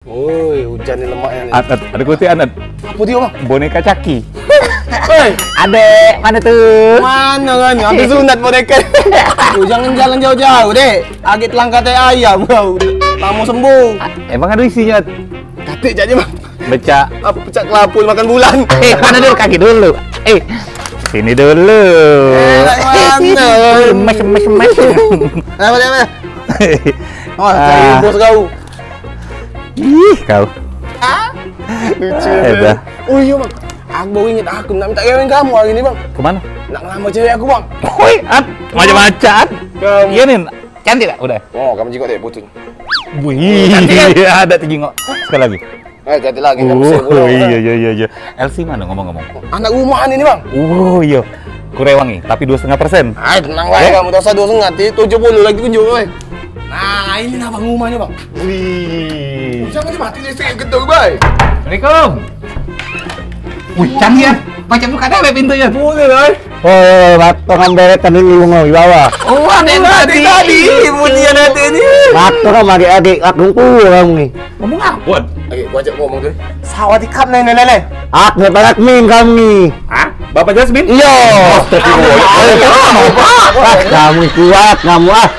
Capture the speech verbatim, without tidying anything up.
Oi, hujan ni lemaknya ni. Anet, ada kutik Anet. Apa dia, Bang? Boneka caki. Hei, Adek, mana tu? Mana kan? Habis sunat boneka. Oh, jangan jalan jauh-jauh, Dek. Agak telang kate ayam kau. Lama sembuh. Emang ada isinya? Katik caknya, Bang. Becak. Apa pecak kelapu makan bulan? Eh, mana dulu kaki dulu? Eh, sini dulu. Eh, mana? Emas, emas, emas. Apa dia, Bang? Oh, cari bos kau. Ih, kau. Lucu ya. Oh iya, Bang. Aku baru inget, aku nak minta kawin kamu hari ni, Bang. Kemana? Nak ngelamar cewek aku, Bang. Woi, At, macam-macam, At. Iya nih, cantik tak? Udah. Oh, kamu juga deh putus. Wih, ada tinggi kok. Sekali lagi. Eh, cantik lagi. Oh, iya, iya, iya, iya. Elsie mana ngomong-ngomong? Anak rumahan ini, Bang. Oh, iya. Kurewangi, tapi dua setengah persen. Ah, tenang lah, kamu dosa dua setengah, tujuh puluh lagi kunjuk, weh. Nah, ini lah, Bang, rumahnya, Bang. Wih. Jangan mati listrik gedor, Bang. Assalamualaikum. Wih, canggih ya. Macam buka dewek pintunya. Boleh lah. Oh, waktu ngambil tadi lu ngomong di bawah. Oh, ada yang tadi. Tadi bunyi yang tadi ni. Waktu kamu adik-adik, aku kurang ni. Ngomong apa? Lagi gua ajak ngomong tu. Sawadikap nih, nih, nih, nih. Aku banyak min kamu ni. Hah? Bapak Jasmine? Iya. Astagfirullah. Ah, kamu kuat, kamu ah.